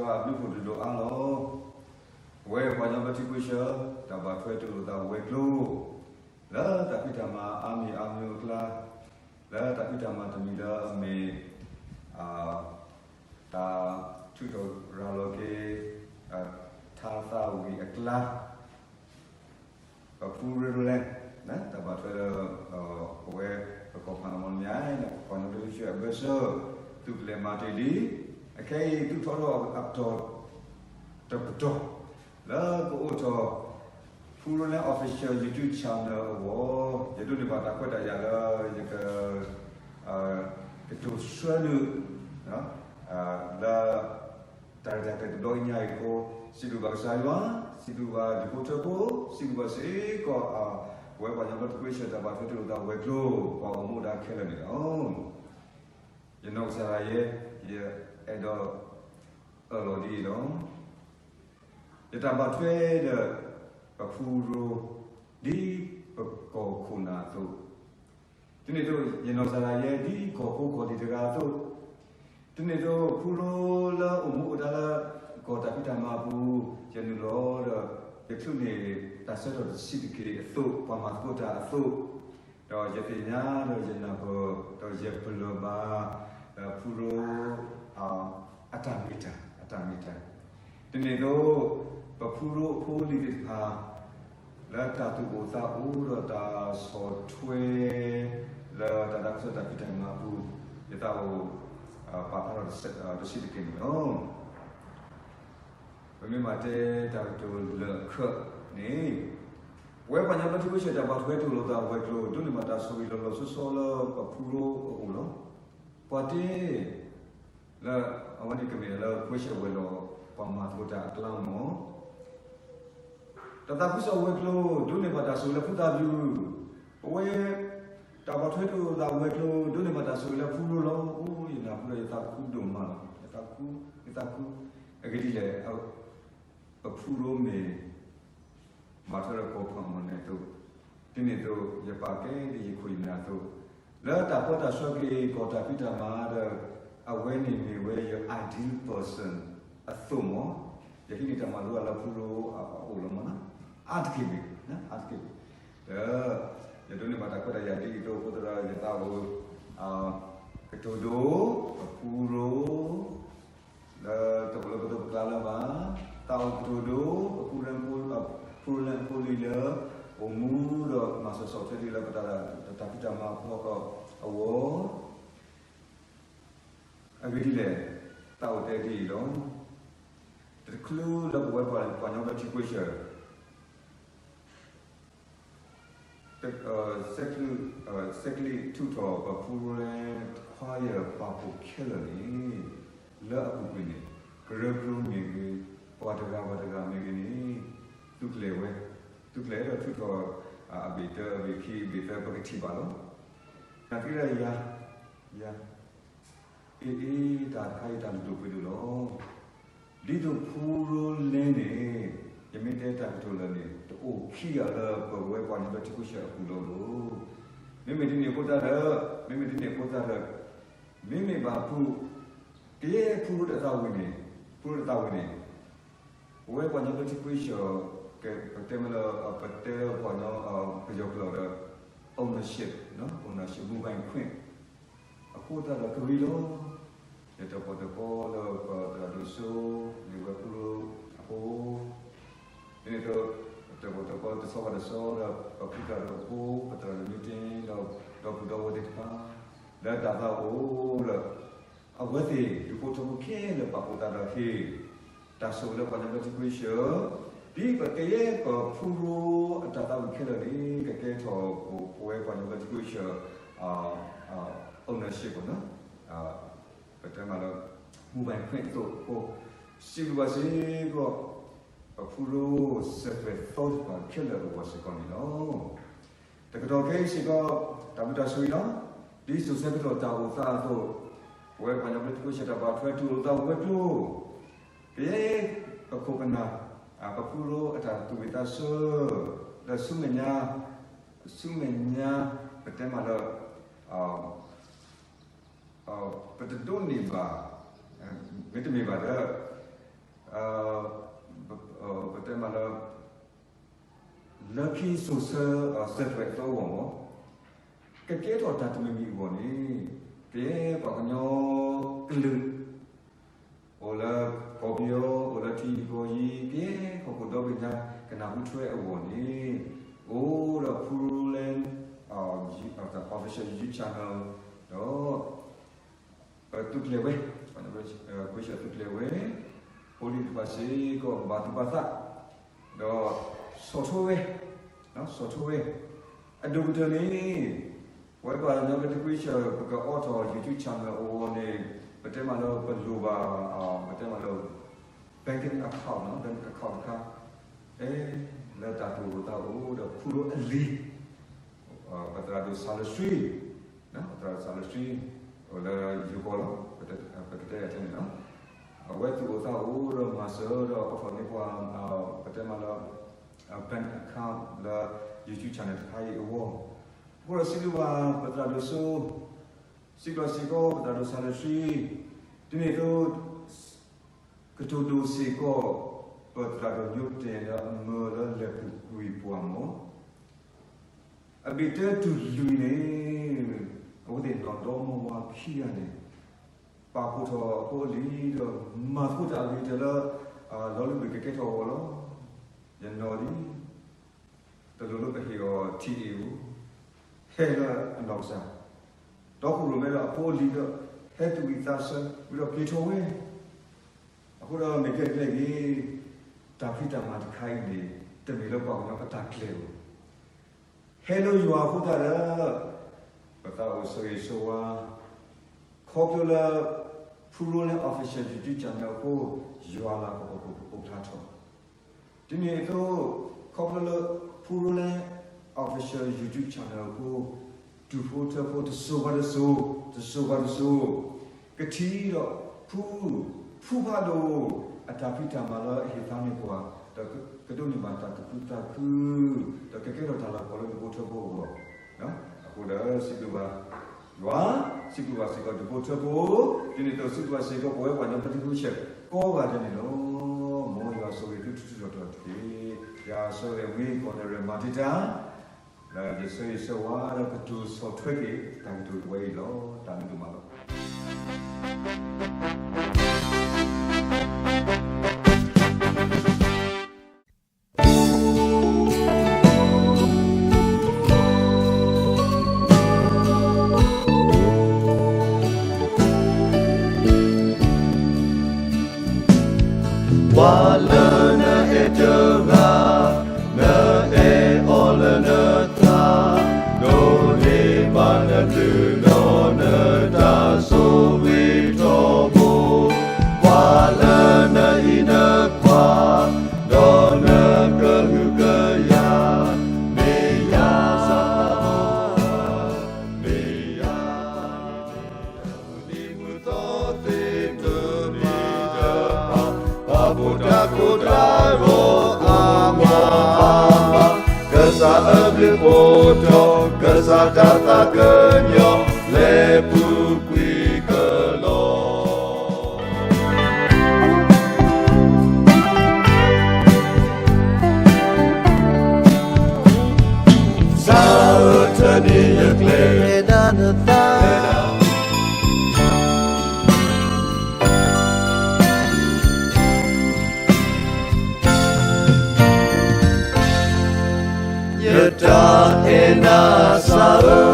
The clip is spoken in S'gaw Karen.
ဘျုးဖှိၣ်ဒိၣ်ဒိၣ်အါလီၤ. ပဝဲပှၤကညီဘျၢထံခဝ့ၡၢၣ် တၢ်ဘၣ်ထွဲတၢ်လိာ်သးဝဲၤကျိၤ လၢတၢ်ဖံးတၢ်မၤအါမံၤအါမံၤအကျါ, လၢတၢ်ဖံးတၢ်မၤတမံၤလၢအမ့ၢ် တၢ်ထုးထီၣ်ရၤလီၤက့ၤ ထါသးဝံၣ်အကျါ ပဖုရိလဲၣ် တၢ်ဘၣ်ထွဲလၢ ပဝဲပကီၢ်ဖးမီမီၤ ပှၤကညီဘျၢထံခဝ့ၡၢၣ်အဘၢၣ်စၢၤ သုးကလၢၤမၤတ့ၢ်လံ. အခဲအံၤ သုးထီထီၣ်အပတီၢ်တပတီၢ် လၢကအိၣ်ထီၣ် ဖုရိလဲၣ် Official YouTube Channel အဂီၢ်, ယဒိးန့ၢ်ဘၣ်တၢ်ခွဲးတၢ်ယာ်လၢ ယက ကတိၤဆှၢနုာ် လၢ တၢ်ရဲၣ်တၢ်ကျဲၤတဘျီအံၤညါအံၤအဃိ, စံးဘျုးဘၣ်ကစၢ်ယွၤ, စံးဘျုးဘၣ်ဒူၣ်ဖိထၢဖိ, စံးဘျုးဘၣ်စ့ၢ်ကီး ပဝဲပှၤကညီဘျၢထံခဝ့ၡၢၣ် တၢ်ဘၣ်ထွဲတၢ်လိာ်သးဝဲၤကျိၤ ပှၤအိၣ်မူဒါခဲလၢာ်န့ၣ်လီၤ. ယနီၢ်ကစၢ်ဒၣ်ယဲ, ယအဲၣ်ဒိးအၢၣ်လီၤဒ်အံၤလီၤ. ယတၢ်ဘၣ်ထွဲဒီး ပဖုရိ ဒ်ပကီၢ်ခိၣ်နၢ်အသိး ဒ်န့ၣ်အသိး ယနီၢ်ကစၢ်ဒၣ်ယဲ ဒ်ကီၢ်ဖိကီၢ်လံၤတဂၤအသိး, ဒ်န့ၣ်အသိး ဖုရိလၢအိၣ်မူအိၣ်ဒါလၢ ကီၢ်တၢ်ဖံးတၢ်မၤအပူၤ ယနုာ်လီၤဒီး ယချုးန့ၢ်တၢ်ဆၢထီၣ်တဆံးတက့ၢ်အသိး ပှၤမၤသကိးတၢ်အသိး, ဒီးယသ့ၣ်ညါဒီးယနၢ်ပၢၢ် ဒီးယပလၢၢ်ဘၣ် ဖုရိ အတၢ်မ့ၢ်တၢ် အတၢ်မ့ၢ်တၢ်, ဒ်န့ၣ်အသိး ပဖုရိအဖိအလံၤသ့ၣ်တဖၣ် လၢတၢ်သူၣ်အိၣ်သးအိၣ်ဒီးတၢ်ဆီၣ်ထွဲ လၢတၢ်သးခုကစီၣ်တၢ်ဖံးတၢ်မၤအပူၤ ယသးအိၣ် ပာ်ဖျါထီၣ်တဆံးတက့ၢ်န့ၣ်လီၤ. ပမ့ၢ်မၤတဲတၢ်ကတိၤလၢာ်အခၢးန့ၣ် ပဝဲပှၤကညီဘျၢထံခဝ့ၡၢၣ် တၢ်ဘၣ်ထွဲတၢ်လိာ်သးဝဲၤကျိၤ ဒိးန့ၢ်ဘၣ်တၢ်ဆိၣ်ဂ့ၤလီၤလီၤဆီဆီလၢပဖုရိအအိၣ်လီၤ. ပှၤတဲ လၢအဝဲန့ၣ်ကမ့ၢ်လၢ ခဝ့ၡၢၣ်ဝဲၤလီၢ် ပှၤမၤသကိးတၢ်အကျါမ့ၢ် တၢ်သးခုကစီၣ်ဝဲၤကျိၤ ဒိးန့ၢ်ဘၣ်တၢ်ဆိၣ်ဂ့ၤလၢဖုသးပူၤ, ပဝဲ တၢ်ဘၣ်ထွဲတၢ်လိာ်သးဝဲၤကျိၤ ဒိးန့ၢ်ဘၣ်တၢ်ဆိၣ်ဂ့ၤလၢဖုရိလီၤ. အိ ယနၢ်ဟူဒီးယသးခုဒိၣ်မးလီၤ. ယသးခု ယသးခု အဂ့ၢ်ဒ်လဲၣ် ပဖုရိမ့ၢ် ဘၣ်ထွဲဒီးကီၢ်ဖးမီၢ်န့ၣ်အသိး, ဒ်န့ၣ်အသိး ယပာ်ကဲဒ်ယခိၣ်ယနၢ်အသိး, လၢတၢ်ပၢတၢ်ဆှၢက့ၤ ကီၢ်တၢ်ဖံးတၢ်မၤဒီး အဝဲန့ၣ်မ့ၢ်ဝဲယ ideal person အသိးမ့ၢ်, ယဟံးန့ၢ်တၢ်မၤလိအလၢဖုရိအအိၣ်လီၤမ့ၢ်နီၤ, အါတက့ၢ်န့ၣ်, အါတက့ၢ်န့ၣ်, ဒီး ယဒိးန့ၢ်ဘၣ်တၢ်ခွဲးတၢ်ယာ်ဒ်အံၤအသိးအဃိသတးဒီး ယသးအိၣ် ကတိၤဒိ ပဖုရိ လၢတအိၣ်လၢပသိးပကျါလၢၤဘၣ်, သးအိၣ်ကတိၤဒိ ပဖုရိ ဖုရိလၢအဖိလံၤလၢ အိၣ်မူဒီးမၤစၢၤဆီၣ်ထွဲဒံးလၢပတၢ် တၢ်ဖံးတၢ်မၤအဖီခိၣ်အဂီၢ်, အဂ့ၢ်ဒ်လဲၣ်, သးအိၣ်တဲဒ်အံၤလီၤ. တချုးလၢပဝဲပှၤကညီဘျၢထံခဝ့ၡၢၣ် စဲးကျံး စဲးကျံးထုးထီၣ်ပဖုရိလၢ choir ပာ်ဖှိၣ်ခဲလၢာ်န့ၣ်, လၢအပူၤကွံာ်န့ၣ် ကရၢကရိမ့ၢ်ဂ့ၤ, ပှၤတဂၤပှၤတဂၤမ့ၢ်ဂ့ၤန့ၣ်, သုးကျဲၤဝဲ, သုးကျဲၤဒီးထုးထီၣ် အဘ့ၣ်တၢ အဘ့ၣ်ခံ အဘ့ၣ်သၢ ပကထံၣ်ဘၣ်လီၤ. နာ်သက့ဒီးယၤ, ယၤ အ့ အ့ တၢ်တခါအံၤတၢ်လုၢ်ဒိၣ်ပှ့ၤဒိၣ်လီၤ. ဒ်သိးဖုရိလဲန့ၣ်, ယမ့ၢ်တဲတၢ်ကတိၤလၢာ်န့ၣ် တအိၣ်ခံဂၤလၢပဝဲပှၤကညီဘျၢထံခဝ့ၡၢၣ်အပူၤလီၤလီၤ. မ့မ့ၢ်ဒ်န့ၣ်အဃိသတးဒီး, မ့မ့ၢ်ဒ်န့ၣ်အဃိသတးဒီး, မ့မ့ၢ်ဘၣ်ဖု, ကယဲၢ်ဖုရိတသးဝံၤန့ၣ်, ဖုရိတသးဝံၤန့ၣ် ပဝဲပှၤကညီဘျၢထံခဝ့ၡၢၣ် ကပတဲမ့ၢ်လၢ ပတဲပှၤကညီ ပယီၤကျိာ်ဒီး ownership, ownership မူပိုင်ခွင့် အဃိသတးဒီးကရံလီၤ. ယတၢ်ပီၣ်တၢ်ပီလၢပသရၣ်ဒိၣ်စိ မ့ၢ်ဝဲဖုရိအဖိ, ဒ်န့ၣ်အသိး တၢ်ပီၣ်တၢ်ပီတဆီဘၣ်တဆီဒီး ပဖုသရၣ်ဒိၣ်အဖိ ပသရၣ်ဒိၣ်မ့ၢ်တ့ၢ်ဒီး ဒီပုၢ်ဒီဝဲၢ်သ့ၣ်တဖၣ် လၢတၢ်သးအိၣ်ဒီး အဝဲသ့ၣ် ဒူၣ်ဖိထၢဖိခဲလၢာ် ပာ်ဖှိၣ်သးဒီးဟ့ၣ် တၢ်ဆိၣ်ဂ့ၤလၢပှၤကညီဘျၢထံခဝ့ၡၢၣ်, ဒ်ပကယဲၢ်ပဖုရိအတၢ်သးဝံၤခဲလၢာ်န့ၣ် ကကဲထီၣ်ပဝဲပှၤကညီဘျၢထံခဝ့ၡၢၣ် ownership ပတဲမ့ၢ်လၢ မူပိုင်ခွင့် အသိးအဃိ, စံးဘျုးဘၣ်စ့ၢ်ကီး ပဖုရိ စၢၤသွဲၣ်သီတဖၣ်ခဲလၢာ်အဂီၢ်စ့ၢ်ကီးန့ၣ်လီၤ. တကတီၢ်ခဲအံၤစ့ၢ်ကီး တၢ်ဘျုးတၢ်ဆိၣ်ဂ့ၤလီၤ. ဒ်စိၤဆၢကတီၢ်တၢ်အိၣ်သးအသိး, ပဝဲပှၤကညီဘျၢထံခဝ့ၡၢၣ်တၢ်ဘၣ်ထွဲတၢ်လိာ်သးဝဲၤကျိၤ, ကယဲၢ်ပခိၣ်ပနၢ် ပဖုရိအတၢ်သူၣ်ဝံၣ်သးဆၢ ဒီးဆူမဲာ်ညါ, ဆူမဲာ်ညါ ပတဲမ့ၢ်လၢ ပတဒိးန့ၢ်ဘၣ်, မ့တမ့ၢ်ဘၣ်ဒီး ပတဲမးလၢ လၢခံစိၤဆၢ စၢၤသွဲၣ်အသီအဂီၢ်မး ကကဲထီၣ်တၢ်တမံၤမံၤအဂီၢ်န့ၣ် ကယဲၢ်ပှၤကညီကလုာ် အိၣ်လၢကီၢ်ပယီၤ အိၣ်လၢထံဂုၤကီၢ်ဂၤ ကယဲၢ်ဟီၣ်ခိၣ်ဒီဘ့ၣ်ညါ ကနၢ်ဟူထွဲအဂီၢ်န့ၣ် အိၣ်ဒီး ဖုရိလဲ official YouTube channel ဒီး ပသုးကျဲၤဝဲ ကွဲးဆၢသုးကျဲၤဝဲ ဖိလံၤတဖၣ်စ့ၢ်ကီး ဘၣ်သူၣ်ဘၣ်သး ဒီးဆီၣ်ထွဲဝဲ ဆီၣ်ထွဲဝဲ အဒိၣ်ကတၢၢ်န့ၣ် ပဝဲပှၤကညီကလုာ်တကွံဆၢၣ် ပကအိးထီၣ် YouTube channel အဂီၢ်န့ၣ် ပတဲမးလၢပလိၣ်ဘၣ် ပတဲမးလၢ banking account နီၤ banking account တခါ အဲ လၢတၢ်သူၣ်အိၣ်သးအိၣ်ဒီးဖုရိအလံၤ ပသရၣ်ဒိၣ်စၤလၢစှံ ပသရၣ်ဒိၣ်စၤလၢစှံ အိၣ်လၢယိၤကီၢ်လီၤ ပကတဲယၤထဲန့ၣ်လီၤ အဝဲသူၣ်အိၣ်သးအိၣ်ဒီးမၤစၢၤဒီးအိးထီၣ်န့ၢ်ပှၤ ပတဲမးလၢ bank account လၢ YouTube channel တခါအံၤအဂီၢ် အဃိဒီးစံးဘျုးဘၣ်ပသရၣ်ဒိၣ်စိ စံးဘျုးစ့ၢ်ကီးပသရၣ်ဒိၣ်စၤလၢစှံ ဒ်န့ၣ်အသိး ကတိၤဒိၣ်စ့ၢ်ကီး ပသရၣ်ဒိၣ်ညိတ့ၢ်လၢအမၢလၢလဲၤပူၤကွံာ်ပှၤမး အဘ့ၣ်တၢတုၤလွံၢ်န့ၣ် အဝဲသ့ၣ်နီၢ်ဒီမါဝၤခံဂၤန့ၣ် ပာ်ဖှိၣ်ထီၣ်အဖိအလံၤဒီး မၤသကိးတၢ်အဂ့ၤကတၢၢ်လၢ လီၤလုၢ်ဘၣ်ကကဲထီၣ်အဂီၢ်လီၤ. ယနီၢ်လံ တလိၣ်လၢပဟ့ၣ်အီၤထံအ့ၣ်ဧိၤ, ဟဲလၢအနီၢ်ကစၢ်, တီခိၣ်ရိၣ်မဲဒီးအဖိအလံၤဒီး ဟဲသူၣ်ဝံၣ်သးဆၢ ဝံၤဒီးက့ၤထီၣ်ဝဲ, အဃိဒီးမ့ၢ်ကဲကျဲဂ့ၤ, တၢ်ဖံးတၢ်မၤတခါအံၤန့ၣ် တမ့ၢ်လၢပှၤကညီအတၢ်ကျဲၤဧိၤ, ဟဲလၢယွၤအဃိသတးဒီး ပသးအိၣ်ဆိၣ်ဂ့ၤဆိၣ်ဝါ, ခီဖျိလၢ ဖုရိလဲ official YouTube channel အဃိ ယွၤလၤကပီၤကအိၣ်ဖျါထီၣ်, ဒ်န့ၣ်အသိး ခီဖျိလၢ ဖုရိလဲ official YouTube channel အဃိ ဒူၣ်ဖိထၢဖိတစိၤဘၣ်တစိၤ, တစိၤဘၣ်တစိၤ ကထံၣ်ဒီး ဖု, ဖုဖးဒိၣ် အတၢ်ဖံးတၢ်မၤလၢအဟ့ၣ်သါန့ၢ်ပှၤ, ဒီးကဒိးန့ၢ်ဘၣ်တၢ်သူၣ်ခုသးခု, ဒီးကကဲထီၣ်တၢ်လၤကပီၤလၢဒူၣ်ဖိထၢဖိအဂီၢ်, အဃိဒီးစံးဘျုးဘၣ်ယွၤ, စံးဘျုးဘၣ်စ့ၢ်ကီးဒူၣ်ဖိထၢဖိ, ဒ်န့ၣ်အသိးစံးဘျုးဘၣ်စ့ၢ်ကီးပဝဲပှၤကညီပှၤတဖုဆဲး ကိးဂၤဒဲးန့ၣ်လီၤ. မ်ယွၤဆိၣ်ဂ့ၤသုထူထူတီတီတက့ၢ်. ယဆၢဂ့ၤဝံကီၢ်န့ၣ်ရမၤတံာ်တာ် လၢယဆၢဂ့ၤဆၢဝါဒီးကတိၤဆီၣ်ထွဲက့ၤ တၢ်ကတိၤဝဲအံၤလီၤ. တၢ်ဘျုးဒိၣ်မးလီၤ. ပှၤလၢနအဲၣ်တဂၤ, နအဲၣ်အီၤလၢနသး, ဒိးန့ၢ်ဘၣ်နကလုၢ်ဒီး နတၢ်ဆိၣ်ဂ့ၤထီဘိ, ပှၤလၢနဟံၣ်နခွါ, ဒီးနကဟုကယာ်, မ့ၢ်ယၤ, မ့ၢ်ယၤ ဒ်မုၢ်သီသ့ၣ်တမံၤတဖၣ်, ပာ်ဖှိၣ်တၢ်ကိၢ်တၢ်ဂီၤအါမး, ကစၢ်အဘျုးဖှိၣ်ထီၣ်, ကစၢ်တၢ်သးကညီၤ လဲၤပူၤကွံာ်ကလီၤ. စၢ်ဧၢ ထၢန့ၢ်ယကျဲ ယတၢ်အဲၣ်နၤစၢ်ဧၢ,